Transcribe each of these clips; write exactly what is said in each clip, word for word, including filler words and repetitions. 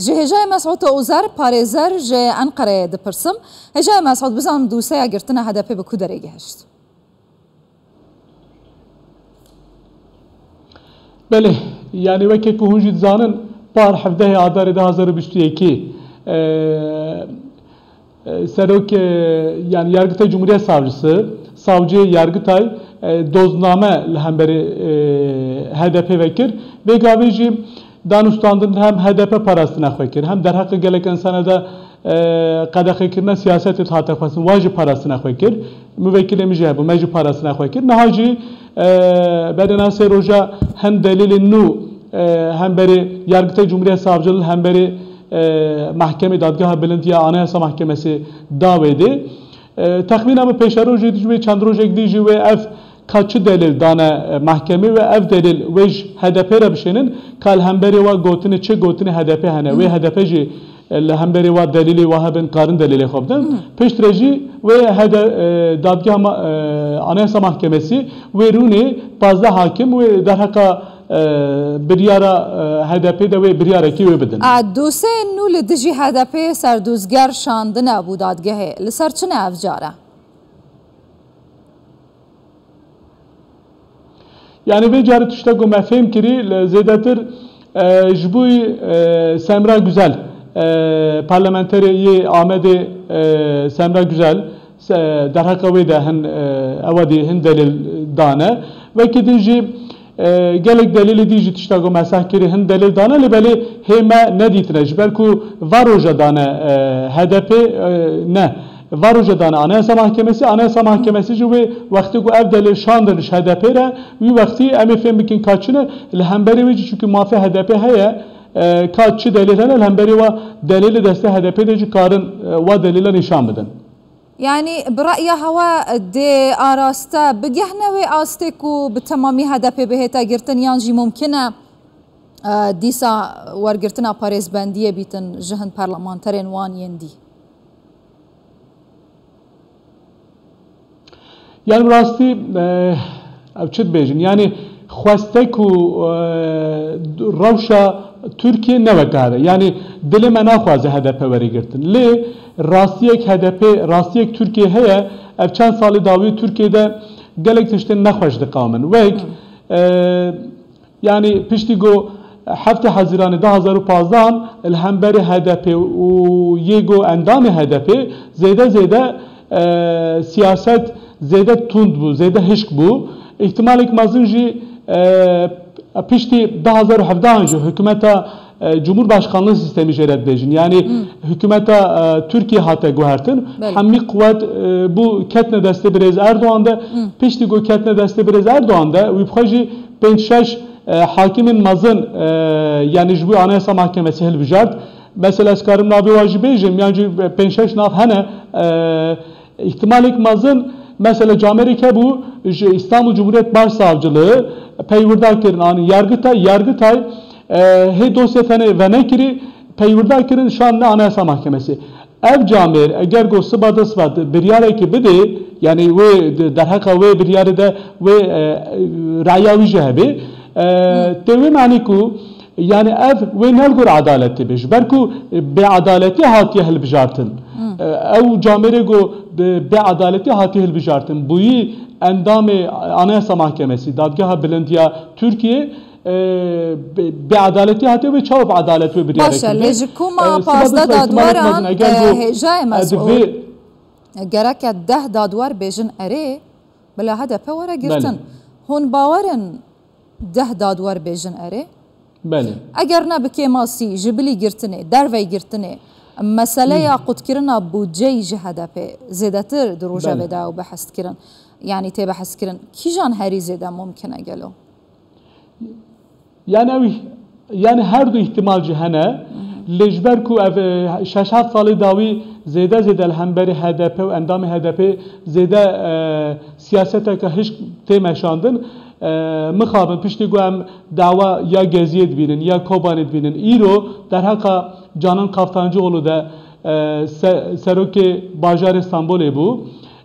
Ji hêjayê Mesûd Ozer, parêzer ji Enqereyê dipirsim. Hêjayê Mesûd, bizanim doseya girtina H D P bi ku derê gihişt? Belê, yanî weke ku hûn jî dizanin, par hevdehê Adarê du hazar û bîst û yekê, e, e, serok, e, yanî Yargıtay Cumhuriyet Savcısı, savcı Yargıtay, e, dozname li hemberî, e, H D P vekir. Vê gavê jî danûstandin hem H D P parastina xwe kir, hem derheqê gelek insana de, e, qedexekirina siyasetê hate xwestin, wan jî parastina xwe kir. Muvekilê min jî hebû, me jî parastina xwe kir. Niha jî, e, berê na sê roja hin delîlên nû, e, hemberê Yargıtay Cumhuriyet Savcılığı, hemberê, e, Mahkemê Dadgeha Bilind ya Anayasa Mahkemesi da wê dê. E, texmîna min pêşerojê dî jî wê çend rojek dî jî wê ev ka çi delîl dane, e, mahkemê wê ev delîl wê ji H D P re bişênin, ka li hemberê wa gotinê çi gotinê H D P hene, wê H D P jî, e, li hemberê wa delîlê wa hebin, karin delîlê xwe bidin. Piştre jî wê H D, e, dadgeha ma-, e, Anayasa Mahkemesi wê rûnê pazdeh hakim wê derheqa, e, biryara, e, H D P de wê biryarekî wê bidin. A, doseyên nû li dijî H D P serdozger şandine bû dadgehê. Li ser çi ne ev care? Yani vê carê tişta ku me fêm kirî, li zêdetir, e, ji bo, e, Semra Güzel, e, parlamenterê yê Amedê, e, Semra Güzel, se-, derheqa wê de hin, e, ewa dî hin delîl dane. Wekî din jî, e, gelek delîlê dî jî tişta ku me seh kirî hin delîl dane, lê belê hê me nedîtine. Ji ber ku va roja dane, e, H D P, e, ne. Va roja dane Anayasa Mahkemesi, Anayasa Mahkemesi jî wê wextê ku ev delîl şandin ji H D P re, wî wextî em ê fêm bikin ka çi ne, li hemberî wê jî çunku mafê H D P heye, e, ka çi delîl hene, li hemberî wa delîlê destê H D P de jî karin, e, wa delîla nîşan bidin. Yani bi re'ya hewa dê araste bigehne wê astê ku bi temamî H D P bihête girtin yan jî mumkin e, e, dîsa wergirtina parêzbendiyê bîtin ji hin parlamenterên wan yên dî? Yani rastî, e, ev çi dibêjin? Yani xwestek û, e, rewşa Tirkiye ne weke hev e. Yani dilê me naxwaze H D P were girtin. Lê rastiyek H D P, rastiyek Tirkiye heye, ev çend salê dawî Tirkiye de gelek tiştên nexweş diqamin. Wek, e, Yanî piştî ku heftê Hezîranê du hazar û pazdeh li hemberî H D P û yê ku endamê H D P zêde zêde, e, siyaset zêde tund bû, zêde hişk bû. Îhtimalek mezin jî, e, piştî du hazar û hevdeh jî hikûmeta, e, Cumhurbaşkanlığı sistemî jê re dibêjin. Yanî hikûmeta, e, Tirkiye hate guhertin. Belê. Hemî quwet, e, bû ketine destê birêz Erdogan de. Piştî ku ketine destê birêz Erdogan de, wî bi xwe jî pênc şeş e, hakimên mezin, e, yanî ji bo Anayasa Mahkemesi hilbijart. Mesela ez karim navê wan jî bêjim, yan jî pênc şeş nav hene, e, îhtimalek mezin, mesela camerek hebû ji İstanbul Cumhuriyet Başsavcılığı peywirda kirin, anî Yargıtay, Yargıtay, e, hê dosya tenê venekirî, peywirda kirin şandine Anayasa Mahkemesi. Ev camêr eger ku siba de siba de biryarekî bidê, yanî wê di derheqa wê biryarê de wê, e, raya wî jî hebe, e, tê wê manî ku, yanî ev wê ne li gor edaletê be, ji ber ku, e, bêedaletî hatiye hilbijartin. E, ew camêrê ku bi bêedaletî hatiye hilbijartin, bûyî endamê Anayasa Mahkemesi, Dadgeha Bilind ya Tirkiye, e, bê-, bêedaletî hatiye wê çawa bi edalet wê biryarê Baş e, kiribê? Lê ji ku ma E, siba pazdeh dîsa îhtimalek dadwaran, mezin, eger e, ku, hêjayê e, Mesûd, divê gereke deh dadwar bêjin erê, bila H D P were girtin. Belê. Hûn bawer in deh dadwar bêjin erê? Belê. Eger ne bi kêmasî, ji bilî girtinê, dervey girtinê, meseleya qutkirina budceyî ji H D P zêdetir di rojevê Belê. de ew behs dikirin, yanî tê behs kirin, kîjan herî zêde mumkin e gelo? Yani ew, yani her du ihtimal jî hene. Lê ji ber ku ev, e, şeş heft salê dawî zêde zêde li hemberî H D P û endamê H D P zêde, e, siyaseteke hişk tê meşandin. E, mixabin piştî ku em dawa ya Geziyê dibînin, ya Kobanê dibînin. Îro derheqa Canan Kaftancıoğlu de, e, se-, serokê bajarê Stenbolê bû.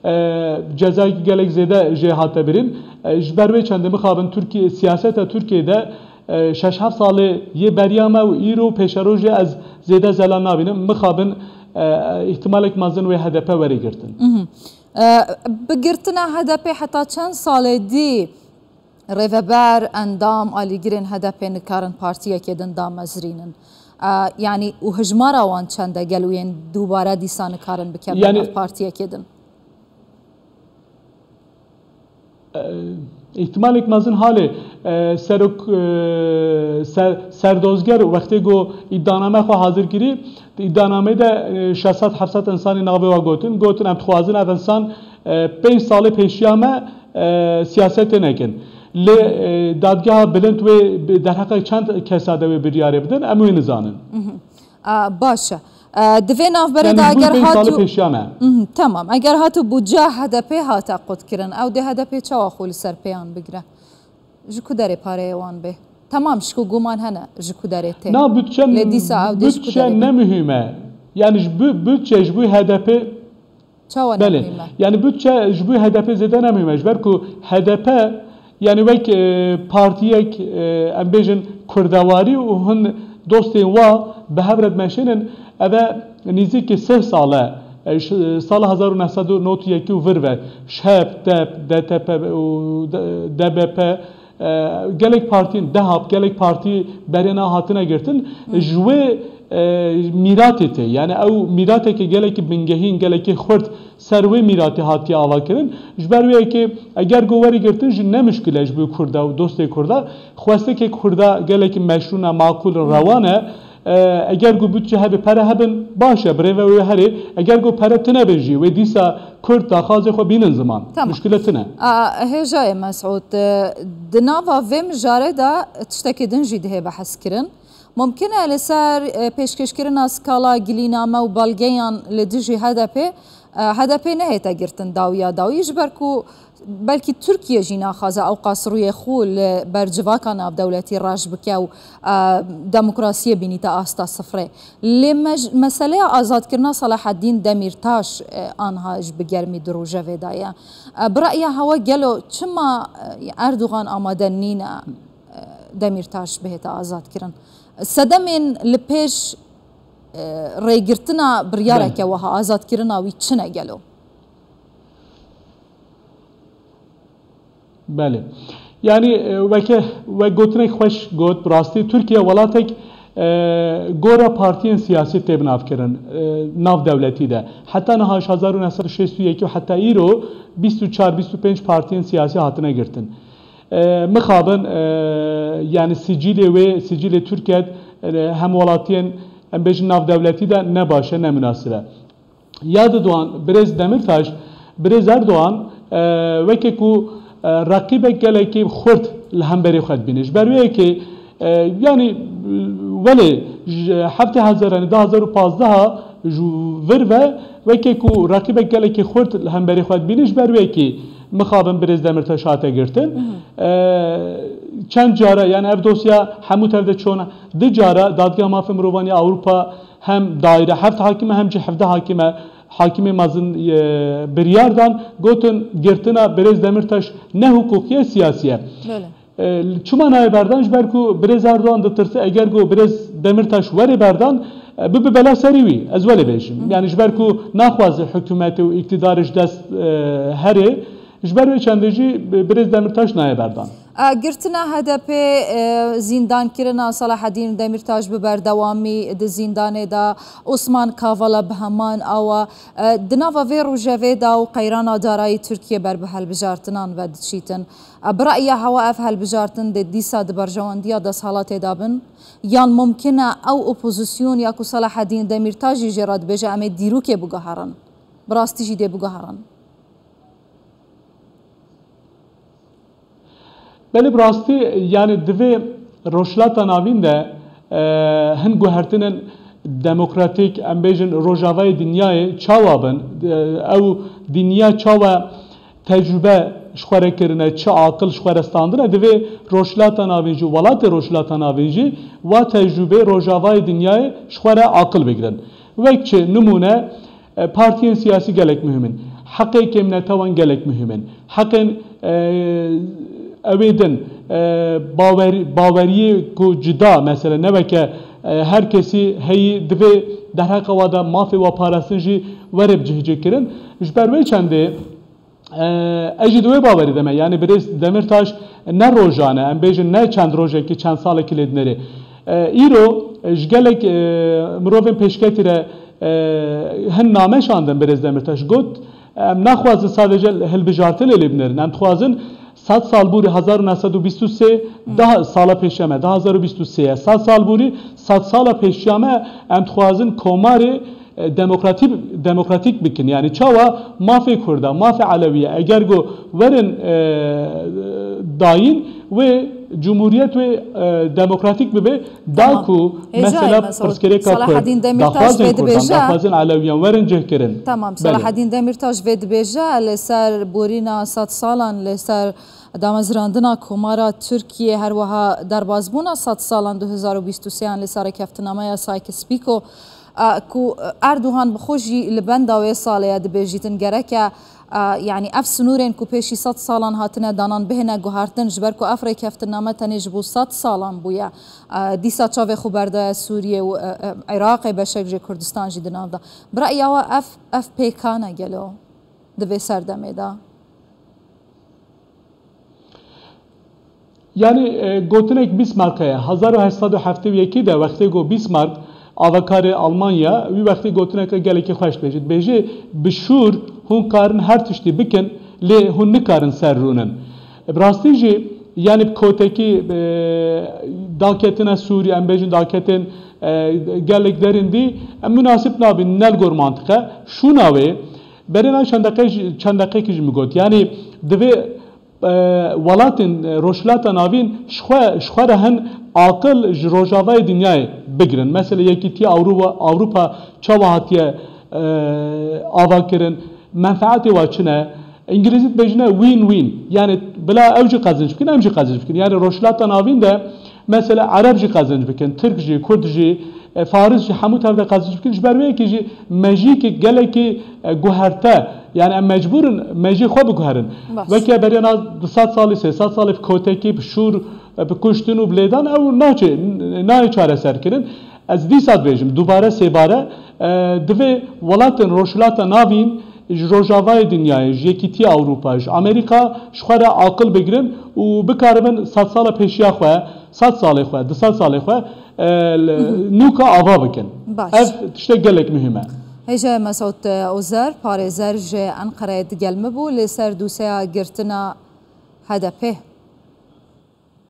E, cezayekî gelek zêde jê hate birîn. E, ji ber wê çendê mixabin Tirkiye, siyaseta Tirkiye de, E, şeş heft salê yê beriya me û îro pêşerojê ez zêde zelal nabînim. Mixabin, e, îhtimalek mezin wê H D P were girtin. Mhm. E, bi girtina H D P heta çend salê dî rêveber, endam, alîgirên H D P nikarin partiyekê din damezrînin? E, yanî û hijmara wan çend e gelo yên dubare dîsa nikarin bikevin Yanî nav partiyekê din? E, îhtimalek mezin halê, e, serok, e, ser, serdozger wextê ku îddianame xwe hazir kirî, di îddianameyê de, e, şeş sed heft sed insanê navê wa gotin. Gotin, em dixwazin ev insan, e, pênc salê pêşiya me, e, siyasetê nekin. Lê, e, dadgeha bilind wê bi derheqê çend kesa de wê biryarê bidin, em wê nizanin. Mhm. A, baş e. E, di vê navberê Yani de ji bo eger pênc salê hatiyo pêşiya me. Mhm, tamam. Eger hatiyo budceya H D P hate qutkirin, ew dê H D P çawa xwe li ser pêyan bigire? Ji ku derê pareyê wan bê? Tamam, ji ku guman hene, ji ku derê tê. Na, budçe, Lê dîsa ew dê ji ku budçe derê bê? Ne muhîm e. Yani ji bu, budçe ji bo H D P Çawa ne Belê. Muhîm e? Yani budçe ji bo H D P zêde ne muhîm e. Ji ber ku H D P yani wek, e, partiyek, e, em bêjin kurdewarî û hin dostên wa bi hev re dimeşênin, ev e nîzîkî sih sal e, e, ş-, sala hezar û neh sed û nod û yek û vir ve ŞHP, DEP, DTP û D-, DBP, e, gelek partiyên DEHAP, gelek partî berê na hatine girtin. Hı. Ji wê, e, mîratê tê. Yani ew mîrateke gelekî bingehîn, gelekî xurt ser wê mîratê hatiye avakirin. Ji ber wê yekê eger ku werî girtin jî ne muşkil e ji bo Kurda û dostê Kurda. Xwestekê Kurda gelekî meşrûn e, maqûl in, Hı. rewan e. E, eger ku budçe hebe, pere hebin, baş e, bi rêve wê herê. Eger ku pere tune bin jî, wê dîsa Kurd daxwazê xwe bînin ziman. Tamam. Muşkile tune. A, hêjayê Mesûd, e, di nava vê mijarê de tiştekî din jî dihê behs kirin. Mumkin e li ser, e, pêşkêşkirina skala gilîname û belgeyan li dijî H D P, e, H D P nehête girtin dawiya dawî, ji ber ku belkî Tirkiye jî naxwaze ew qas rûyê xwe li ber civaka navdewletî reş bike û, e, demokrasiyê bînîte asta sifrê. Lê mej-, meseleya azadkirina Selahaddîn Demîrtaş, e, anha ji bi germî di rojevê de ye. E, bi reya hewe gelo çima, e, Erdogan amade nîne, e, Demîrtaş bihête azadkirin? Sedemên li pêş, e, rêgirtina biryareke Belê. wiha, azadkirina wî çi ne gelo? Belê. Yani, e, weke, wek gotinek xweş got, bi rastî Tirkiye welatek, e, gora partiyên siyasî tê binavkirin, e, nav dewletî de. Heta niha ji hezar û neh sed û şêst û yek û heta îro bîst û çar bîst û pênc partiyên siyasî hatine girtin. E, mixabin, e, yani sicîlê wê, sicîlê Tirkiye, e, hemwelatiyên, em bêjin nav dewletî de ne baş e, ne munasib e. Ya di doan birêz Demirtaş, birêz Erdoğan, e, weke ku, e, reqîbek gelekî xurt li hemberê xwe dibîne. Ji ber wê yekê, e, yanî, e, welê ji heftê hezar, yanî du hezar û pazdeh ji vir ve weke ku reqîbek gelekî xurt li hemberê xwe dibîne, ji ber wê yekê mixabin birêz Demirtaş hate girtin. Mhm. E, çend cara, yani ev dosya hemû tev de çûn, du cara Dadgeha Mafê Mirovan ya Ewropa hem daîre heft hakim e, hem jî hevdeh hakim e, hakimê mezin, e, biryar dan, gotin girtina birêz Demirtaş ne hiqûqî ye, siyasî ye. Belê. E, çima nayê berdan? Ji ber ku birêz Erdogan ditirse, eger ku birêz Demirtaş were berdan, e, bibe bela serî wî. Ez welê bêjim. Hı hı. Yani ji ber ku naxwaze hikûmetê û îktidarê ji dest, e, herê, ji ber wê çendê jî bi-, birêz Demirtaş nayê berdan. A, girtina H D P, e, zîndankirina Selahaddîn Demîrtaş bi berdewamî di zîndanê de, Osman Kavala bi heman awa, e, di nava vê rojevê de û qeyrana darayî Tirkiye ber bi helbijartinan ve diçîtin. E, bi reya hewa ev helbijartin dê dîsa di berjewendiya desthilatê de bin? Yan mumkin e ew opozîsyon ya ku Selahaddîn Demîrtaş jî jê re dibêje em ê dîrokê biguherin? Bi rastî jî dê biguherin? Belê, bi rastî, yani, di vê Rojhilata Navîn de, e, hin guhertinên demokratîk, em bêjin, rojavayê dinyayê çawa bin, e, ew dinya çawa tecrûbe ji xwe re kirine, çi aqil ji xwe re standine, divê Rojhilata Navîn jî, welatê Rojhilata Navîn jî wa tecrûbê rojavayê dinyayê ji xwe re aqil bigirin. Wek çi nimûne, E, partiyên siyasî gelek muhim in. Heqê kêmneta wan gelek muhim in. Heqên, e, Ewê din, e, bawer-, baweriyê ku cida, mesela, ne weke, e, her kesî heyî divê derheqa wa de mafê wa parastin jî were bicihcîkirin. Ji ber wê çendê, e, ez jî di wê bawerî de me. Yanî birêz Demirtaş ne rojan e, em bêjin ne çend rojekî, çend salekî lê dinêrê. E, îro, e, ji gelek, e, mirovên pêşketî re, e, hin name şandin birêz Demirtaş. Got, em naxwazin sadece hilbijartinê lê binêrin. Em dixwazin sed sal bûrî hezar û neh sed û bîst û sê, daha sala pêşiya me, daha hezar û bîst û sê ye. Sed sal bûrî, sed sala pêşiya me, em dixwazin komarê, e, demokratî-, demokratîk bikin. Yanî çawa mafê Kurda, mafê Elewî ye, eger ku werin, e, dayîn, wê cumhuriyet wê, e, demokratîk bibe, da Tamam. ku Hêja mesela Mesut, pirsgirêka Kurd, Selahedîn Demirtaş daxwazên vê Kurdan, dibêje. daxwazên Elewîyan werin cihkirin. Tamam, Belê. Selahedîn Demirtaş vê dibêje, li ser borîna sed salan, li ser damezrandina Komara Tirkiyê, her wiha derbazbûna sed salan du hezar û bîst û sê an li ser rêkeftinnameya Sykes-Picot, a, ku Erdogan bi xwe jî li benda wê salê ye, dibêjîtin gereke, a, yanî ev sinûrên ku pêşî sed salan hatine danan bihêne guhertin, ji ber ku ev rêkeftinname tenê ji bo sed salan bûye. A, dîsa çavê xwe berdaye Sûriyê û, e, e, Iraqê, beşek jê Kurdistan jî di nav de. Bi reya we ev, ev pêkan e gelo di vê serdemê de? Yanî, e, gotinek Bismarck heye. Hezar û heşt sed û heftê û yekê de wextê ku Bismarck, avakarê Almanya, wî wextê gotineke gelekî xweş dibêje. Dibêje, bi şûr hûn karin her tiştî bikin, lê hûn nikarin ser rûnin. Bi rastî jî, yanî bi kotekî, e, daketina Sûrî, em bêjin daketên, e, gelek derindî, em munasib nabîn, ne li gor mantiqe. Şûna wê, berê na çend deqe jî, çend deqekî jî min got. Yanî divê, e, welatên, e, Rojhilata Navîn ji xwe, ji xwe re hin aqil ji Rojavayê dinyayê bigirin. Mesela Yekîtiya Ewropa, Ewropa çawa hatiye, e, ava kirin, menfeetê wa çi ne? Îngilîzî dibêjine win-win. Yanî bila ew jî qezinc bikin, em jî qezinc bikin. Yanî Rojhilata Navîn de mesela Ereb jî qezinc bikin, Tirk jî, Kurd jî, e, Faris jî, hemû tev de qezinc bikin. Ji ber wê yekê jî mejîkê gelekî, e, guherte. Yanî em mecbûr in mejî xwe biguherin. Baş. Weke berê na du sed salî, sê sed salî bi kotekî, bi şûr, e, bi kuştin û bi lêdan ew naçe, n-, nayê çareser kirin. Ez dîsa dibêjim, dubare sêbare, e, divê welatên Rojhilata Navîn ji Rojavayê dinyayê, ji Yekîtiya Ewropa, ji Amerîka ji xwe re aqil bigirin û bikaribin sed sala pêşiya xwe, sed salê xwe, du sed salê xwe, e, li, Hı hı. nûka ava bikin. Baş. Ev tiştek gelek muhîm e. Hêja Mesut Ozer, parêzer ji Enqereyê digel me bû, li ser dosyeya girtina H D P.